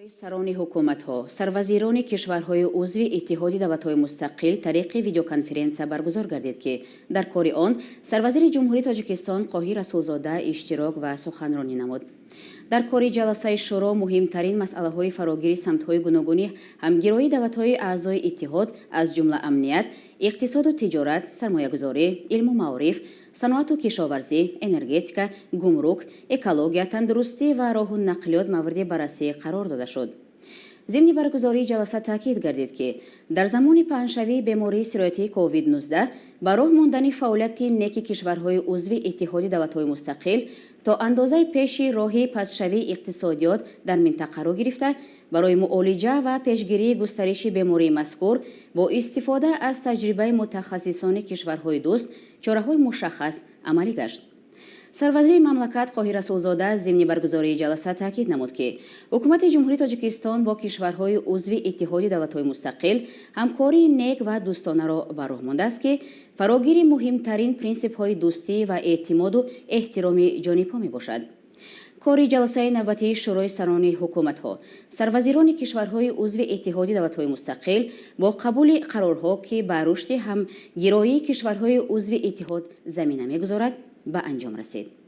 Сарони ҳукуматҳо, сарвазирони кишварҳои узви Иттиҳоди давлатҳои мустақил тариқи видеоконференсия баргузор гардид, ки дар кори он сарвазири Ҷумҳурии Тоҷикистон Қоҳир Расулзода иштирок ва суханронӣ намуд. Дар кори ҷаласаи шӯро муҳимтарин масъалаҳои фарогири самтҳои гуногуни ҳамгироии давлатҳои аъзои иттиҳод, аз ҷумла амният, иқтисоду тиҷорат, сармоягузорӣ, илму маориф, саноату кишоварзӣ, энергетика, гумрук, экология, тандурустӣ ва роҳу нақлиёт мавриди баррасӣ қарор дода шуд. Зимни баргузории ҷаласа таъкид гардид, ки дар замони паҳншавии бемории сироятии COVID-19 ба роҳ мондани фаъолияти неки кишварҳои узви Иттиҳоди давлатҳои мустақил то андозаи пеши роҳи пастшавии иқтисодиёт дар минтақаро гирифта, барои муолиҷа ва пешгирии густариши бемории мазкур бо истифода аз таҷрибаи мутахассисони кишварҳои дӯст чораҳои мушаххас амалӣ гашт. Сарвазири мамлакат Қоҳир Расулзода зимни баргузории ҷаласа таъкид намуд, ки Ҳукумати Ҷумҳурии Тоҷикистон бо кишварҳои узви Иттиҳоди давлатҳои мустақил ҳамкории нек ва дӯстонаро ба роҳ мондааст, ки фарогири муҳимтарин принсипҳои дӯстӣ ва эътимоду эҳтироми ҷонибҳо мебошад. Кори ҷаласаи навбатии Шӯрои сарони ҳукуматҳо, сарвазирони кишварҳои узви Иттиҳоди давлатҳои мустақил бо қабули қарорҳо, ки ба рушди ҳамгироии кишварҳои узви иттиҳод замина мегузорад, ба анҷом расид.